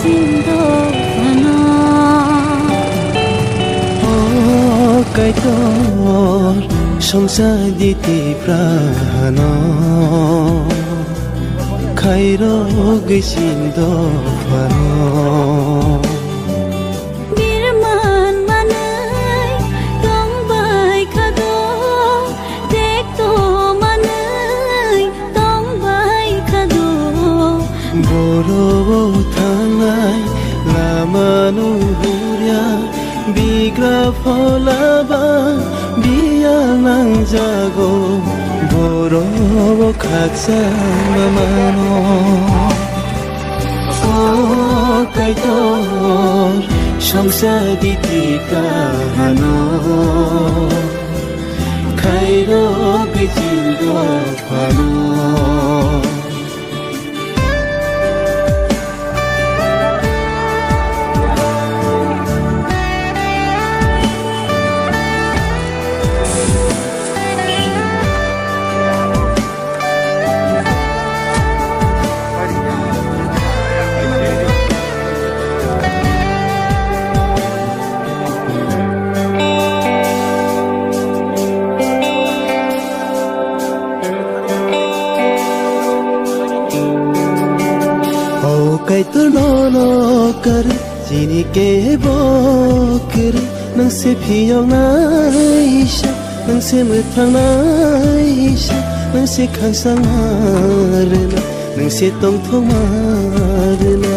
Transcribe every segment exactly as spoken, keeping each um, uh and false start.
Chindo phano. O Kaitor, songsa di Tipra hano, khairogwi chindo phano. Birman manwi tongbai khado, tekto manwi tongbai khado. Borok thangnai lamano hurya, bigra pholaba biya nangjago, borok khaksa mamano. O Kaitor, songsa di Tipra hano, khairogwi chindo phano. O Kaitor nono kar, chini kebo kar, nang se phiyok naisa, nang se mwthang naisa, nang se khangsa ma rwna, nang se tongthok ma rwna.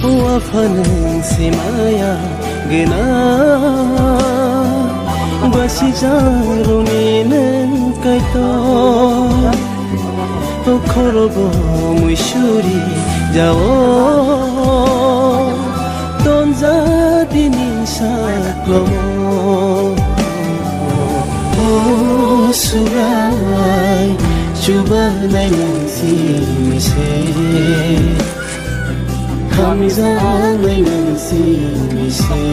O Apha nwng se maya gwnang, basijakrokni nwng Kaitor. O khorogo muisuri jao, tonjadi ni saklomo. O Surai, chubanai nwng simi se. Hamjaknai nwng simi se.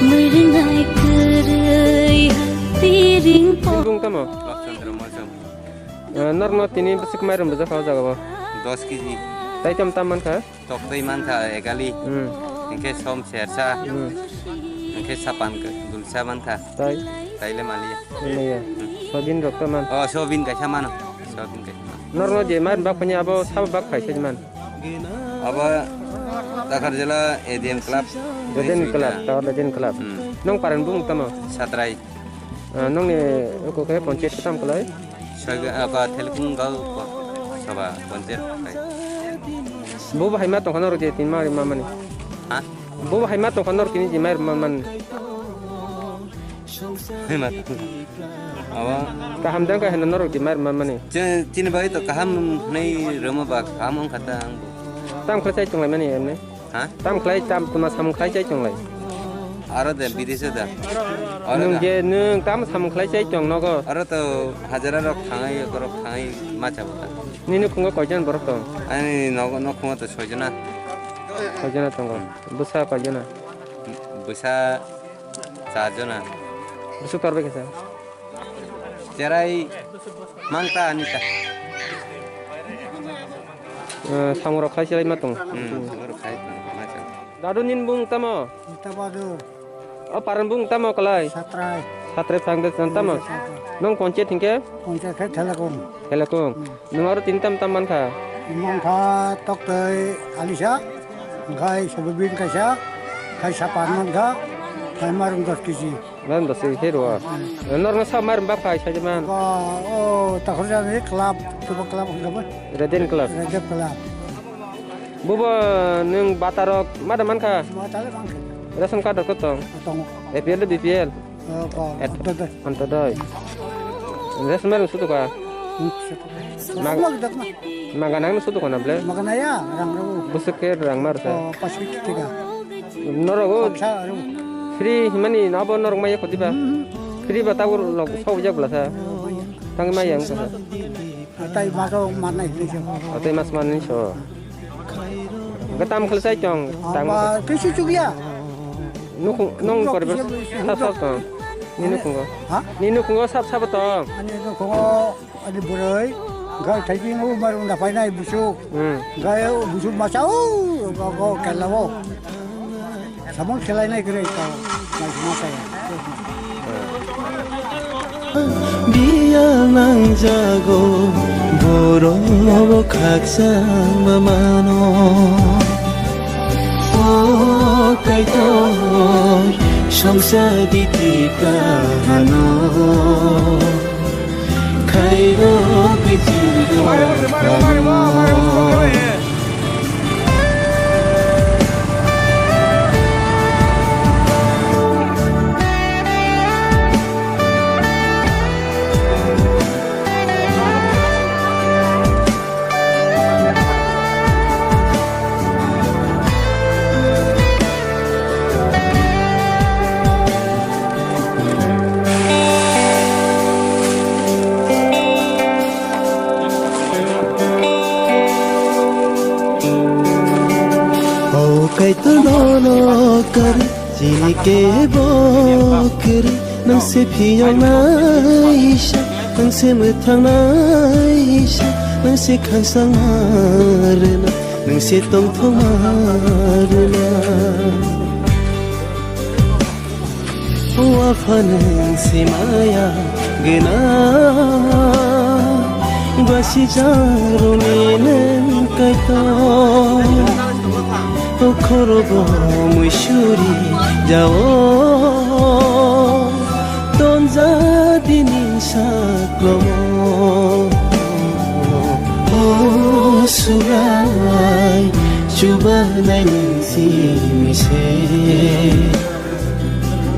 Mwrwngnai kwrwi tiring po. Bung tamo? Lobchandra Mojom. Eh, norno tini bwswk mairum bwjakha o jaga o? Dos kg. Tai tam tam mankha? Toktwi mankha egali. Hmm. Hinkhe som sersa. Hmm. Hinkhe sapan dulsa mankha. Tai? Taile maliya. Maliya. Hmm. Sobin rok to man? Oh, sobin kaisa mano. Sobin kaisa mano. Norno je mairum bak phani abo sabo bak phaisa man? Abo Takarjala A D M Club. Legend Club, Tower Legend Club. Hmm. Nong paran bung tamo? Satrai. Ah, nongni oko khe ponchayat khe tam klai? Saga, ah, ba, Thelkung gao po, saba ponchayat kai. Bo bahai ma tongkha norok je tin ma ma mani. Ha? Bo bahai ma tongkha norok tini je mai ma mani. Hai ma tongkha. Awa. Kaham jang ka hena norok je mai ma mani. Je, tini bai to kaham nei roma ba kaham ong kata ang bo. Tam khlai chai tonglai mani emne. Ha? Tam khlai, tam tuma samung khlai chai tonglai. Aro de, bidese da. Aro nwng da. Je nwng tam samung khlai chai tong nogo. Aro to hajara rok thangai, borok thangai ma chabo ta. Nini khungo koijon borok tong? Ani nogo, nok khungo to soijona. Soijona tongo. Bwsa koijona? Bwsa charjona. Bwswk torbai khe sa? Cherai mangta anita. Eh, samung rok khai silai ma tong. Hmm, samung rok khai tong, ma chang. Dadu nin bung tamo? Tabadu. O paran bung tamo kalai? Satrai. Satrai phang de tamo? Satrai. Nong ponchayat hingke? Ponchayat khe Thelakung. Thelakung. Hmm. Nung aro tin tam tam mankha? Mankha toktoi alisa, khai sobin kaisa, khai sapan mankha, khai marung dos kg. Marung dos kg khe rwo. Hmm. Norno sa marung bak phai sai man. Ba, o, takhor jani club, tubo club hwnba. Reden Club. Reden Club. Bubo nung batarok mada mankha? Matale mankha. Ration card rok tong? Tongo. A P L, B P L? Eh, ba, Antodoi. Antodoi. Res mereng sutu ka? Hmm, sutu. Mag- Mag-, dak na. Maganang sutu ka na ble? Maganaya, rang rang. Busuk ke rang mar sa. Oh, pasik tiga. Norok o. Sa, rang. Free himani abo norok maya khoti ba. Free ba tabuk log sok jak bla sa. Tang maya ang sa. Atai maso manai ni so. Atai mas manai so. Gatam khal sai tong. Tang. Aba kisu chukya. Nukung nong kor ber sap sap tong. Ni nukungo. Ha? Ni nukungo sap sap tong. Ani nukungo. Ani bwrwi, gai thaiping o marung da painai busuk. Hmm. Gai o busuk masa o, go, go, kela o. Samung khelai nai kwrwi to, mai masa ya. Biya nangjago, borok khaksa mamano. O kaitor, somsa diti kahano. O kaitor no kar chini ke bokri nang se phiyang nai sa nang se mwthang nai sa nang se khasang harna nang se tongthok harna. Wafa nwng se maya gwnang, basi jaroni nwng kaitor. O khorogo muisuri jao, tonja dini saklomo. O surai chubanai nwng simi se.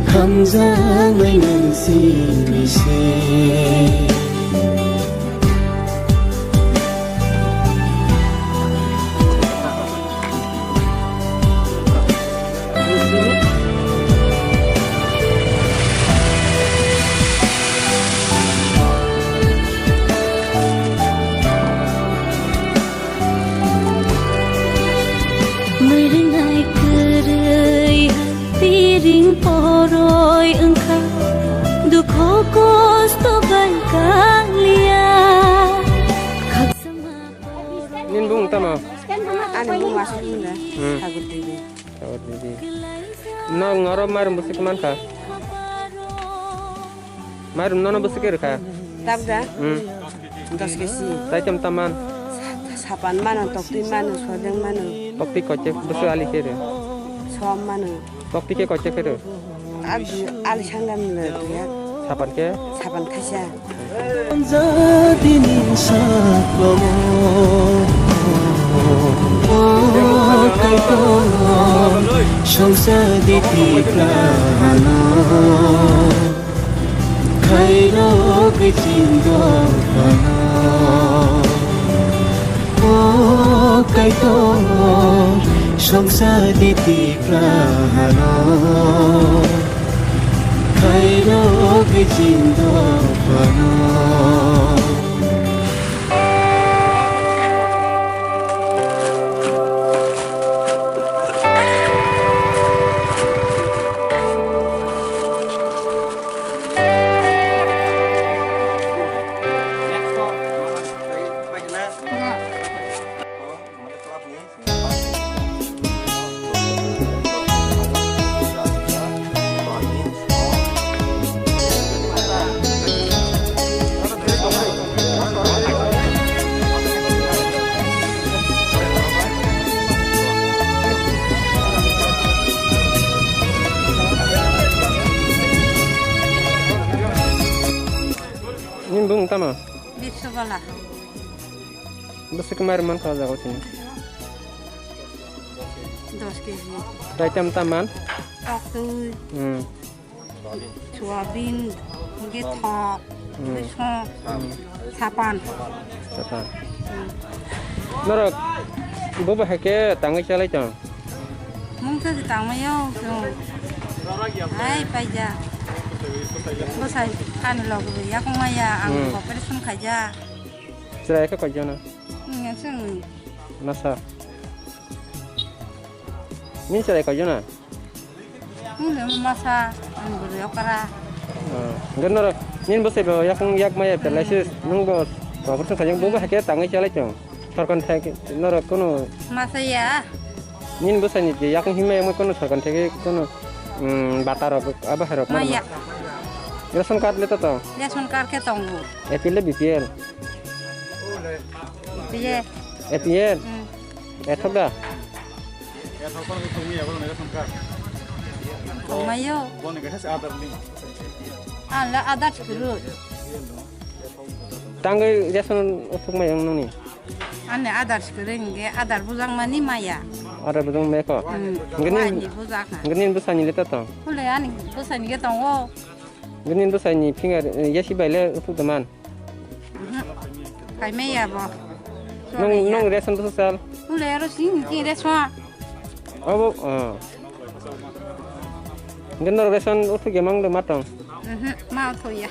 Hamjaknai nwng simi se. Mwrwngnai kwrwi piring poroi wngkha, dukho kosto bai kaliya. Khaksa ma poroi. Nini bumung tamo? Ani bumung aswk wngkha, hmm. Sagur Devi. Sagur Devi. Nang oro mairum bwswk mankha? Mairum nono bwswk khe rwkha? Tabda? Hmm. Dos kesi. Taitam taman? Sa-, sapan mano, toktwi mano, sodeng mano. Toktwi koichek bwswk ali khe rw? Som mano. Toktwi khe koichek khe rw? Ag-, ali sangam le tuya. Sapan khe? Sapan khaisa. Jadi ni saklomo. O kaitor, songsa di tiprano. Khairok bichindo phano. O kaitor, songsa di tiprano. Khairok bichindo phano. Nini bumung tamo? Biswabala. Bwswk mairum mankha o jaga o chini? Dos kg. Taitam taman? Toktwi. Hmm. Soyabin, hingke thok, hmm, bwsong, hmm, sapan. Sapan. Hmm. Norok bo bahai khe tangwi chalai tong? Mungsa se tangmai o, chwng Hai, paija. Bwsai ani logi bai yakung maya, ang Hmm. operation khaija. Chwrai khe koi jona? Nge chwng. Masa. Nini chwrai koi jona? Nini masa, ang bwrwi okra. Oh. Hwnkhe norok nini bwsai bo yakung yak maya Hmm. paralysis. Nwng bo operation khaijak, bo bo hakhe tangwi chalai tong. Sorkar thai norok kono Masa ya. Nini bwsai ni je yakung himma yakung kono sorkar thai kono, mm, bata rok abo hai rok Maya. Ration card le to tong? Ration card khe tongo. A P L le B P L? B P L. A P L? Hmm. Ethok da? Tongmayo. Ang le Aadhaar sikuru. Tangwi ration uthuk mai wng nungni? Ani Aadhaar sikiri hingke Aadhaar bujak mani maya. Aadhaar bujak maya ko? Hmm. Hingke nini Ani bujak ha. Hingke nini bwsani le to tong? Hule ani bwsani ke tongo. Hingke nini bwsani finger, eh, yasi bai le uthuk da man? Mhm. Kai maya bo. Nung, nung ration bwswk sal? Hule aro sing ki ration. Abo, ah. Hingke norok ration uthuk ya mang de ma tong? Mhm, ma uthuk ya.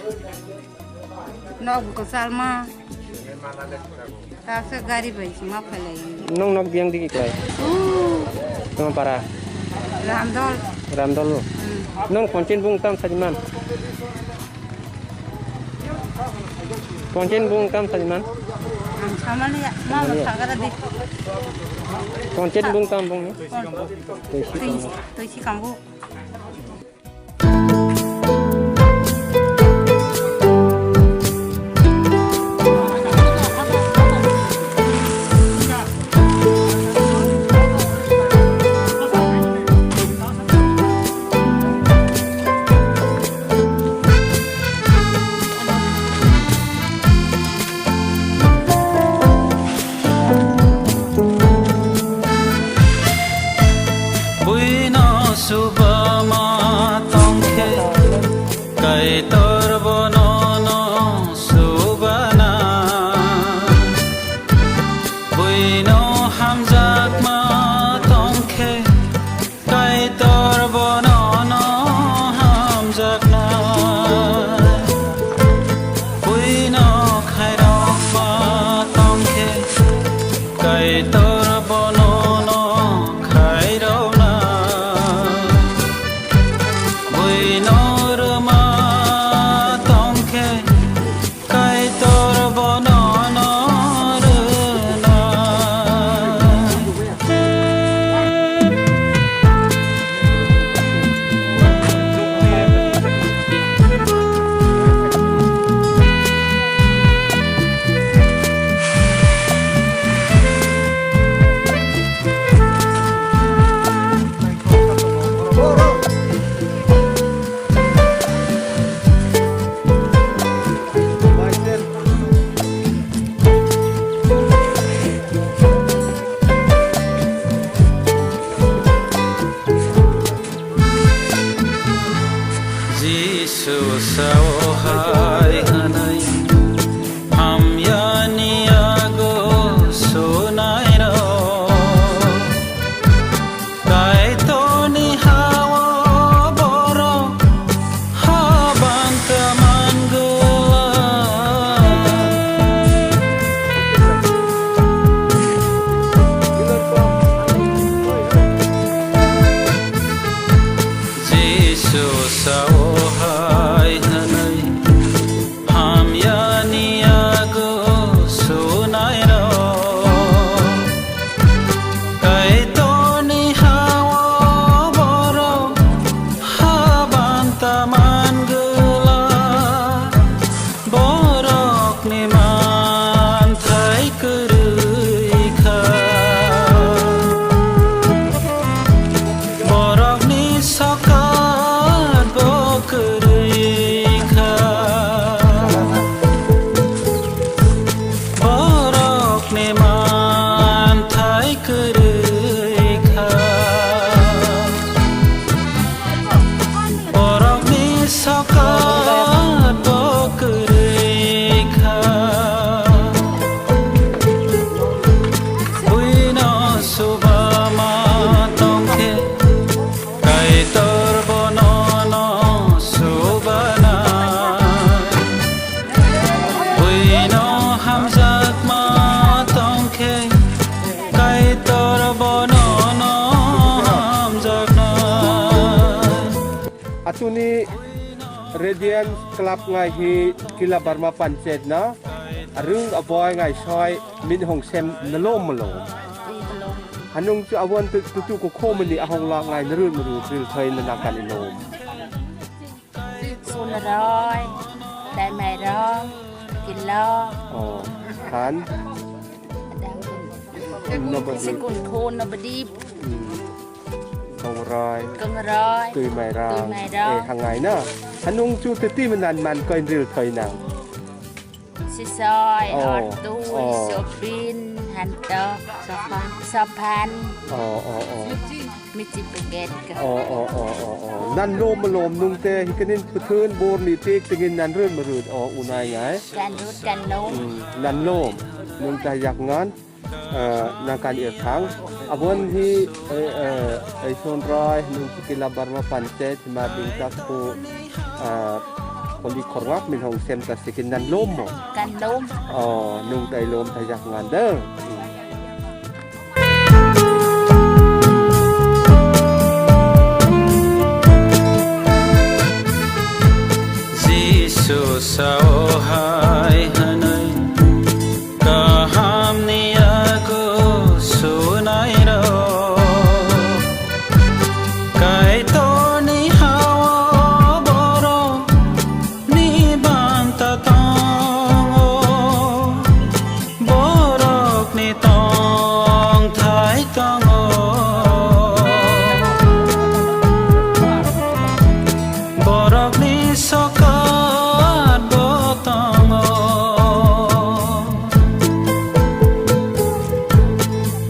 Nok bo kwchal ma. Ta se gari bai se ma phalai. Nong nok biyang digi klai. Uh. Tama para. Ramdol. Ramdol. Hmm. Nong konchen bung tam sadi man. Konchen bung tam sadi man. Ang samali ya, ma Samali ya. Thagara di. Konchen bung tam bung ni. Kon. Tui si Tui, kambu. Tui si kambu. Buino subama tongkhe, Kaitor bono no subana. Buino hamjakma tongkhe, Kaitor bono no hamjakna. Buino khairokma tongkhe, Kaitor bono no khairokna. Buino rwma tongkhe, Kaitor bono no rwna. Jisu sao hai hwnwi, hamyani yago sunairok. Kaitorni ha-o borok habang kwmangwla. Jisu sao hai hwnwi, hamyani yago sunairok. Kaitorni ha-o borok habang kwmangwla. Borokni manthai kwrwi kha. Borokni sokat bo kwrwi kha. Borokni manthai kwrwi kha. Borokni sokat bo kwrwi kha. Buino subama tongkhe, Kaitor bono Atuni Radiant Club ngai hi Kila Barma Panchayat na arung aboi ngai soi min hong sem nalom malom. Hanung chu abon tu tu ko khomani ahong la ngai narun maru ril thoi na nakani lom. Sunroi, daimairok, kilo. Oh, han. Nobody. Sikun kho nobody. Hmm. Kongrai. Kongrai. Tuimairok. Tuimairok. Eh, hangai na. Hanung chu teti manan man koin ril thoi nang. Sisoi, oh, ortui, oh, sopin, hantok, sopan, sopan. Oh, oh, oh. Michi puket ka. Oh, oh, oh, oh, oh. Nan lom lom nung te hikanin puthun bor ni tik tingin nan run marut. Oh, unai ngai. Kan rut, kan lom. Hmm, nan lom. Nung ta yak ngan. Eh, nang kan ir thang. Abon hi, eh, eh, eh, Sonroi, nung Kila Barma Panchayat, hima bingkak ku, eh, koli khorngak min hong sem ta sikin nan lom mo. Kan lom. Oh, nung tai lom tai jak ngan de. Jisu sao hai hwnwi, kahamni yago sunairok, Kaitorni ha-o borok ni banta tongo, borokni tongthai tongo, borokni sokat bo tongo,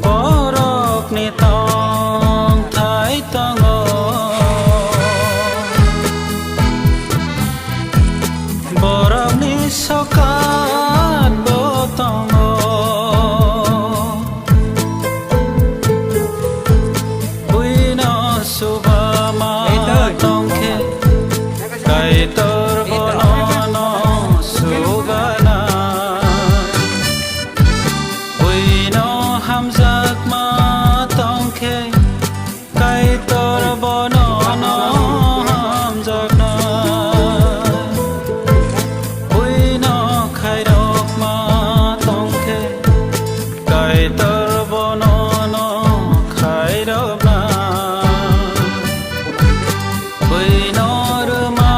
borokni tongthai tongo. Borokni sokat bo tongo. Buino suba ma tongkhe, Kaitor bono no sugana. Buino hamjakma tongkhe, Kaitor bono no hamjakna. Buino khairokma tongkhe, Kaitor bono no khairokna. Buino rwma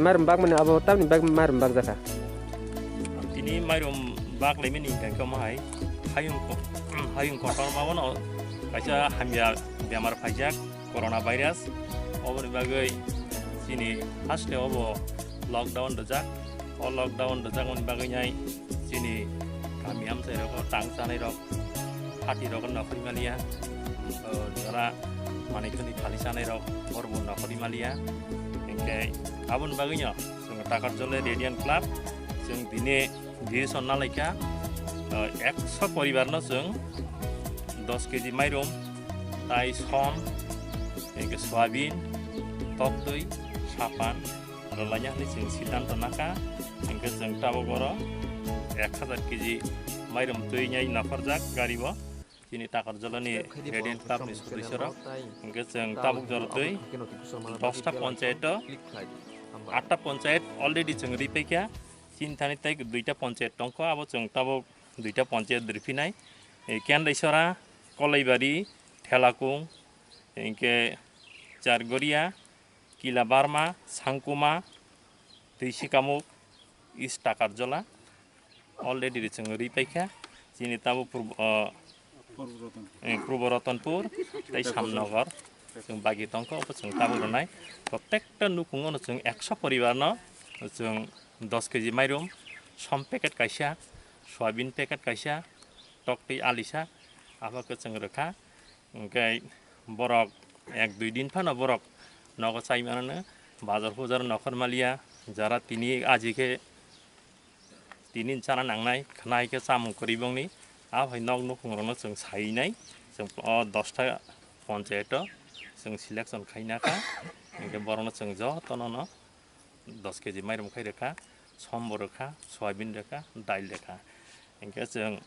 Mairum bakmani abo tamni bak mairum bakjakha. Tini mairum bak laimani hingka khe omo hai hayung ko-, hayung kotor ma bono kaisa hamya bemar phaijak, corona virus. Oboni bagwi chini haste obo lockdown rijak. O lockdown rijakmani bagwi nai chini kami amchai rogo tang chanai rok, hati rogo nokhorwi maliya, o jora manwi khwnwi phali chanai rok, borbo nokhorwi maliya. Hinkhe aboni bagwino chwng Takarjole Radiant Club, chwng tini decision nalaikha, o ekso poribarno chwng dos keji mairum, tai som, hinkhe soyabin, toktwi, sapan, rwlaina hwnwi chwng siddhanto nakha, hinkhe chwng tabuk oro ek hajar keji mairum twi nai nakorjak gari bo. Chini Takarjolani Radiant Club ni sodosyo rok, hinkhe chwng tabuk jora twi dosta ponchayat o, atta ponchayat already chwng ripaikha, chini thani tei duita ponchayat tongkha, abo chwng tabuk duita ponchayat riphinai, e, Kendaisora, Kolaibari, Thelakung, hinkhe Chargoria, Kila Barma, Sangkuma, Twi Sikamuk, East Takarjola, already chwng ri paikha. Chini tabuk purbo, o, eh, Purbo Ratanpur tei Samnogor chwng bagi tongkha, obo chwng tabuk rwnai. Protekta nukhungo no chwng ekso poribar no chwng dos keji mairum, som packet kaisa, soyabin packet kaisa, tok twi alisa, abo khe chwng rwkha. Hinkhe borok ek dui din phano borok nogo chai manano, bazar hujar nokhor maliya, jara tini aji khe tini chana nangnai, khwnai khe chamung kwrwi bongni, a hai nok nukhung rokno chwng sai nai, chwng o dosta ponchayat o chwng selection khaina kha, hinkhe borokno chwng jotono no dos keji mairum khai rwkha, som bo rwkha, soyabin rwkha, dail rwkha, hinkhe chwng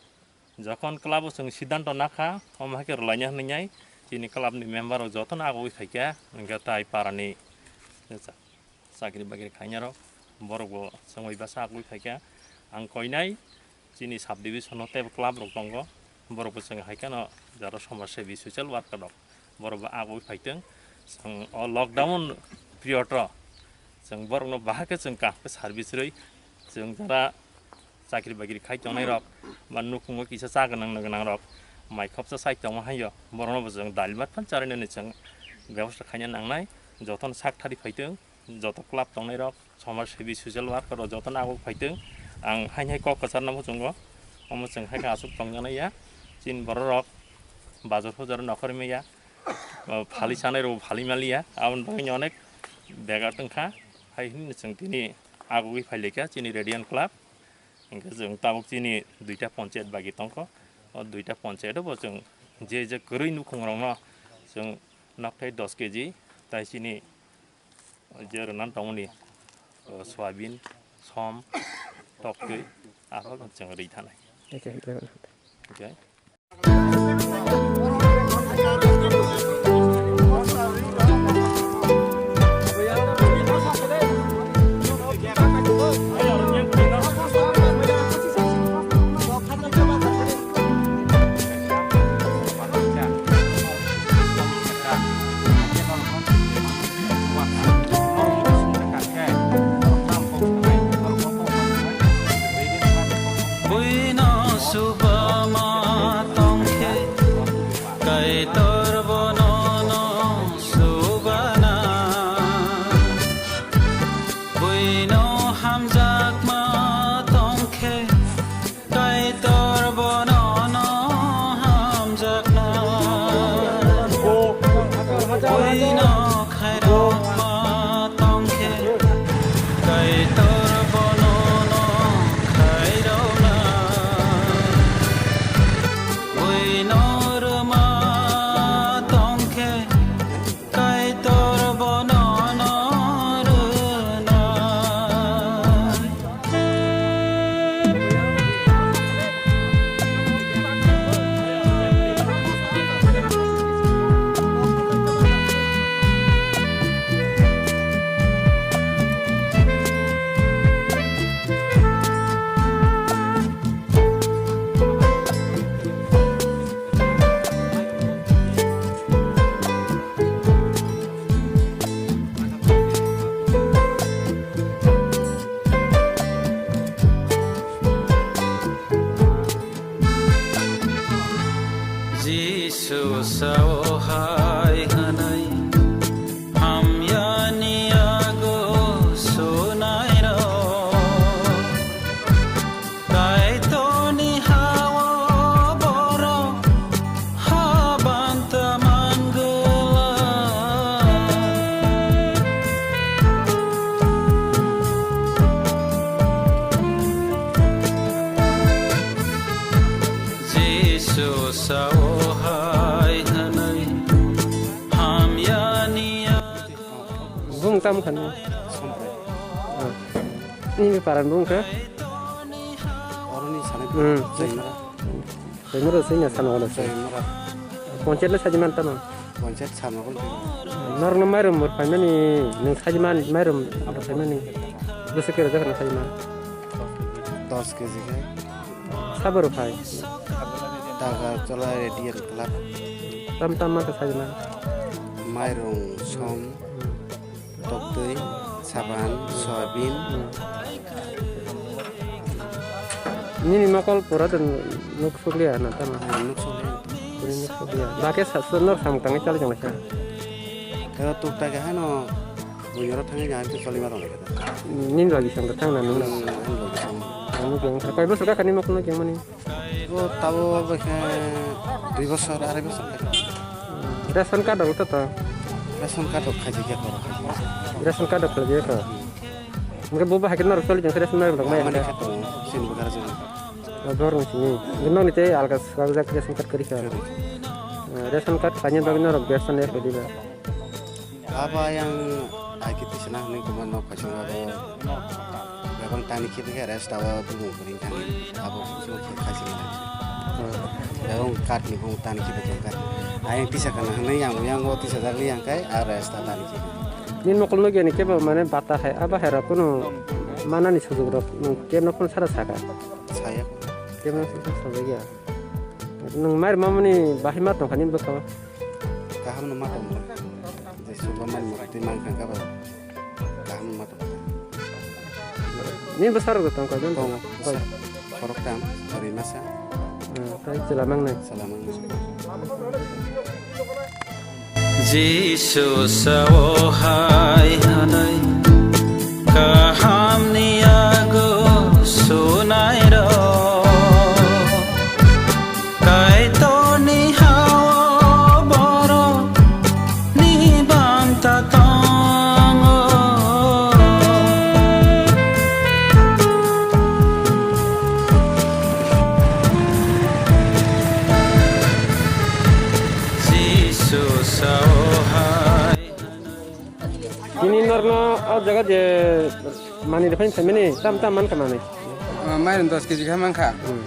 Jokhon club o chwng siddhanto nakha, omo hai khe rwlaina hwnwi nai chini club ni member rok jotono agogwi phaikha, hwnkhe tai para ni cha-, chakri bakri khainai rok borok bo chwngwi bwsa agogwi phaikha. Ang koinai chini sub division o teibo club rok tongo, borok bo chwng hai kheno jara somaj sebi social worker rok. Borok bo agoi phaitwng, chwng o lockdown period o chwng borokno bahai khe chwng kaham khe service rwi, chwng jara chakri bakri khai tongnai rok ba nukhungo kisa cha gwnang nw gwnang rok mai khopsa sai tongma hai o, borokno bo chwng dal mat phan charwi nani chwng bebosta khaina nangnai, jotono sak thari phaitwng. Joto club tongnai rok, somaj sebi, social worker rok jotono aguk phaitwng. Ang haini hai kok kwcharno muchungo. Omo chwng hai khe aswk tongjaknai ya. Chini borok rok bazar hujar nokhorwi maya. O, phali sanai rok phali maliya. Aboni bagwi onek bega tongkha. Hai hwnwi chwng tini agugwi phailaikha chini Radiant Club. Hinkhe chwng tabuk chini duita ponchayat bagi tongkho. O duita ponchayat bo chwng je je kwrwi nukhung rokno chwng nokthai dos keji tai chini je rwnan tongmani, o, soyabin, som, toktwi, aphano chwng rwi thanai. Okay, okay. Buino subama tongkhe, Kaitor bono no subana. Buino hamjakma tongkhe, Kaitor bono no hamjakna. Buino khairokma tongkhe, Kaitor bono no khairokna. Sao hai hwnwi hamyani yago sunairok, Kaitorni ha-o borok habanta mangwlak. Jisu sao hai hwnwi hamyani yago. Bung tam khan. Somprai. Ah. Nini paran bung khe? Oroni sanai. Hmm. Jaimara. Jaimara sing ya sana wala sing. Jaimara. Ponchayat le sajiman tano. Ponchayat sama kon. Norno mairum mur paimani nung sajiman mairum paimani. Bwswk kira jakna sajiman. Dos K G khe. Saboro phai. Taga chola ready and club. Tam tam ma ta sajiman. Mairum som. Toktwi, saban, soyabin. Hmm. Nini mokol pura to nuk sukliya na tama? Ah, nuk sukliya. Pura nuk sukliya. Bakhe sa, sa, nok samung tangwi chali jang laisa? Kaya tukta ke hano bunyoro thangwi jang ke choli ma tong laisa. Nini logi sang thang na nung na? Hmm, ani logi sang. Anu jang. Koi bosor ka kani mokol no jang mani? O tabo bwkhe dui bosor, arai bosor khe. Ration card rok to to? Ration card rok khaijak ya koro khaijak. Ration card rok khaijak ya koro. Hwnkhe bo bahai khe norok choli jang ration card rok maya Mani khe. Khe tongo, sini bo garajak. O borok sini. Hwnkhe nokni tei alga swkang jak ration card kwrwi kha. Kwrwi. Ration card khaina bagwi norok bersa ne khe diba. Abo ayang aiki tisana hwnwi tongma nok kaisa abo bebang tani khibi khe rest abo bumung kwrwi thangwi abo bumung khe khaisa manai. Hmm. Bebang card ni bumung tani khibi khe kha. Ayang tisa kana hwnwi yang yang o tisa jak li yang kai a rest ta tani khibi. Nini mokol nugya ni kebo mane bata hai abo hai rok kunu manani sujug rok nung kebo no kunu sara saka. Saya. Kebo no sara saka ya. Nung mai mamani bahai ma tong kha nini bwkha o. Kaham no ma tong kha. Je suba mai mo twi mang kha ba. Kaham no ma tong kha. Nini bwsa rok tong kha jon. Tong kha. Khorok tam, ori masa. Hmm, tai chwla mang nai. Chwla mang nai. Jisu sao hai hwnwi kahamni yago sunairok, Kaitorni ha-o borokni banta tongo. Jisu sao hai. Tini norno o jaga je mani rwphani phaimani tam tam mankha manwi. Ah, mairum dos K G khe mankha. Hmm.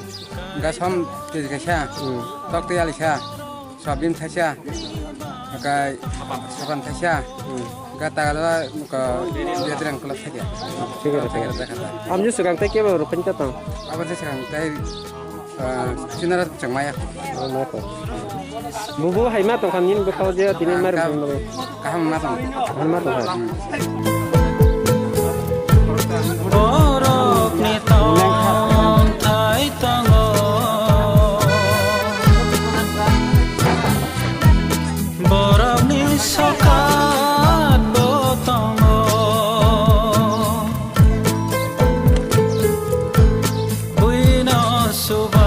Gasom K G kaisa. Hmm. Tok tei alisa. Soyabin thaisa. Hakai saban thaisa. Hmm. Gata gala ko betrang kolok thaisa. Thik ase, thik ase. Amju swkang tei kebo rwphani ka tong? Abo se swkang tei Ah, sinara changmaya. Oh, maya ko. Bubu hai ma tong khan nini bwkha o je tini mar kaham ma tong. Kaham ma tong kha. Borokni tongthai tongo. Borokni sokat bo tongo. Buino suba